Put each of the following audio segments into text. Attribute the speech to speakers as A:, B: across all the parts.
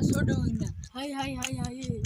A: Inaan soo dhaweynaa.
B: Hay hay hay hay.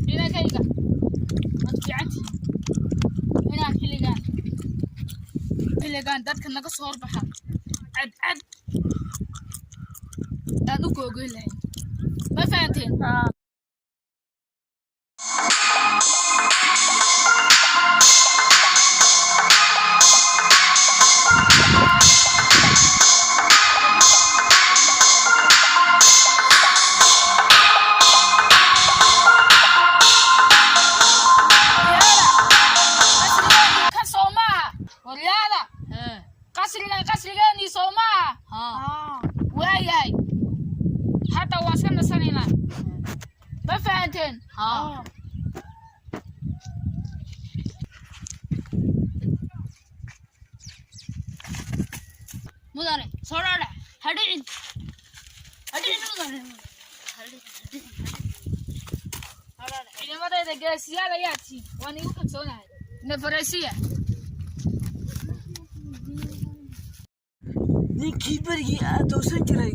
A: Ciidankayga, waad fiicantihiin. Inaan xilligaan dadka naga soo horbaxa cadcad aan u googoyn lahayn, ma fahanteen? Waryaada, qasrigeenii kan soo maaha? Waryaada, qasrigan qasrigeenii soo maaha? Waayahay, hadda waan iska nasanaynaa, ma fahanteen?
B: Mudane, soo dhaadhac, ha dhicin, ha dhicin mudane, ha dhicin, ha dhicin, ha dhicin.
A: Ciidamadayda geesiyaal ayaa tihiin, waan igu kalsoonahay. Nafaraysiya.
C: Ninkii berigii aadowsan jiray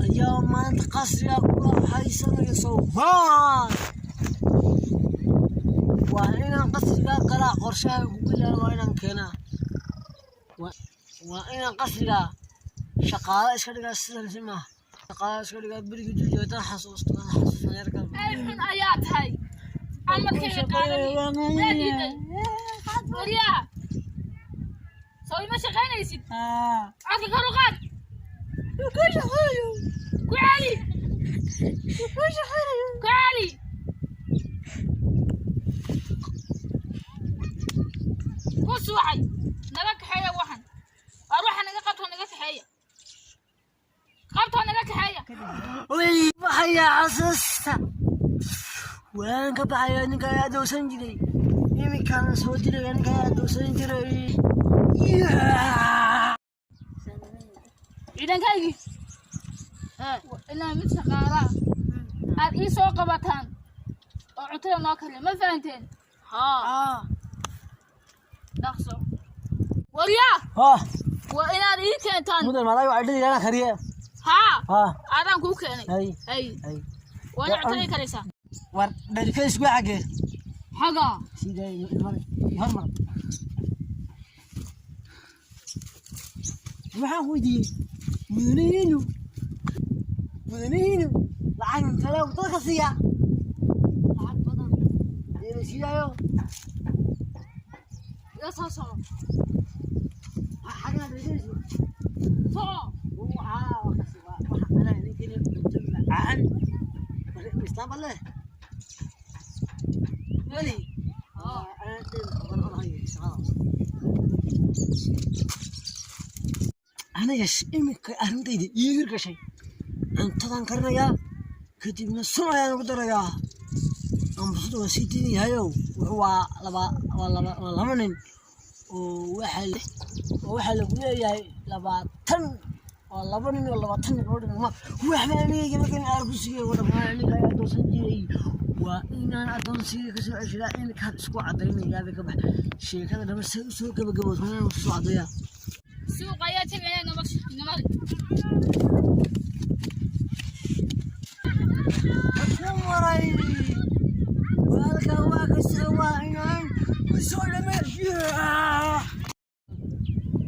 C: ayaa maanta qasriga kula haysanaya soomaan. Waa inaan qasrigaa galaa. Qorshaha kugu yaala waa inaan keenaa. Waa inaan qasrigaa shaqaale iska dhigaa. Sidan si maaha, shaqaale iska dhigaa berigii dul xasuusto, aan xasuusan yarka.
A: Ay, xun ayaa tahay. Amarkayga qaadani waa diiday. Waryaa, soo ima shaqaynaysid? Codka kor u qaad. Ku celi, ku celi. Ku suuxay. Naga kaxeeya waxan. Waar, waxa naga qabto, naga kaxeeya. Qabtoo, naga kaxeeya.
C: Way baxayaa xasuusta, waan ka baxayaa. Ninka ayaa adowsan jiray, iminkaan soo dilaya ninka ayaa adowsan jiray. Yeah!
A: Ciidankaygii, waa inaa mid shaqaalaa aad ii soo qabataan oo cuntada noo kariya, ma fahanteen? Dhaqso, waryaa.
C: Ah,
A: waa inaad ii keentaan.
C: Mudan maday waa dhidi ana kariye.
A: Haa.
C: Ah.
A: Adaan kuu keenay.
C: Hay.
A: Hay.
C: Hay.
A: Waa inaad cuntada ii karaysaa.
C: War, dharkays ku xage.
A: Xaga.
C: Sidee mar hormar. Waxaan weydiiyey mudanihiinu lacag intee dadka siiya?
B: Lacag badan.
C: Dee siiyaayo.
A: Ila soo soco.
C: Xagna dharkaysu.
A: Soco.
C: Waxaa waxa anaa ninkani cunto macaan islaam leh weli. Aniga iminka arrintayda ii hirgashay. Cuntadan karinayaa, kadibna sun ayaan ugu darayaa. Ambusada waan sii diinayahayow. Wuxuu waa laba, waa laba, waa laba nin oo waxaa lagu leeyahay 20, waa laba nin oo 20 nin oo dhigma. Waxba aniga markan aar ku siiyey oo dhammaan aniga ayaa adoonsan jiray. Waa inaan adoonsiga kasoo ceshadaa. Iminkaan isku cadaynayaa bay ka bax sheekada dhama say usoo gabagabowd inaan usoo cadayaa.
A: Suuqa ayaa tegaya. Namar namar.
C: Ku maray walka waa kasta, waa inaan kusoo dhameeyo.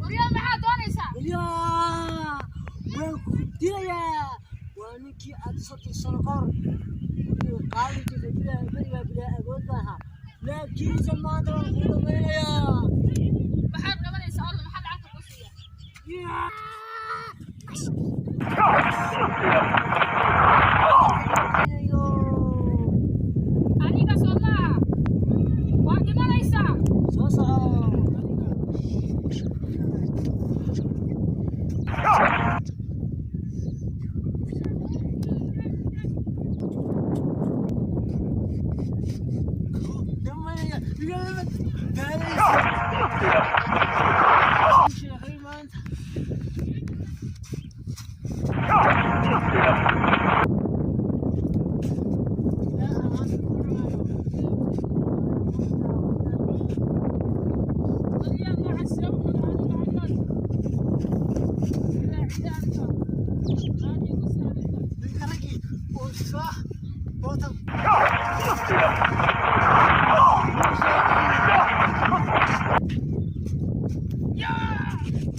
A: Waryaa, maxaad doonaysaa?
C: Yaa, waan ku dilayaa. Waa ninkii aad 30 sano ka hor qaadi jirtay bilaa berigaa, bilaa agood baan ahaa, laakiinse maanta waan kuu dhamaynayaa.
A: Maxaad qabanaysaa? Orda, maxaad lacagta kuu siiya? Aniga soo maaha? Waad dhimanaysaa.
C: Soo soco. Igama badbaadaysid. Sheekay maanta. Ninka raggii oo soo bootan.
A: Yeah!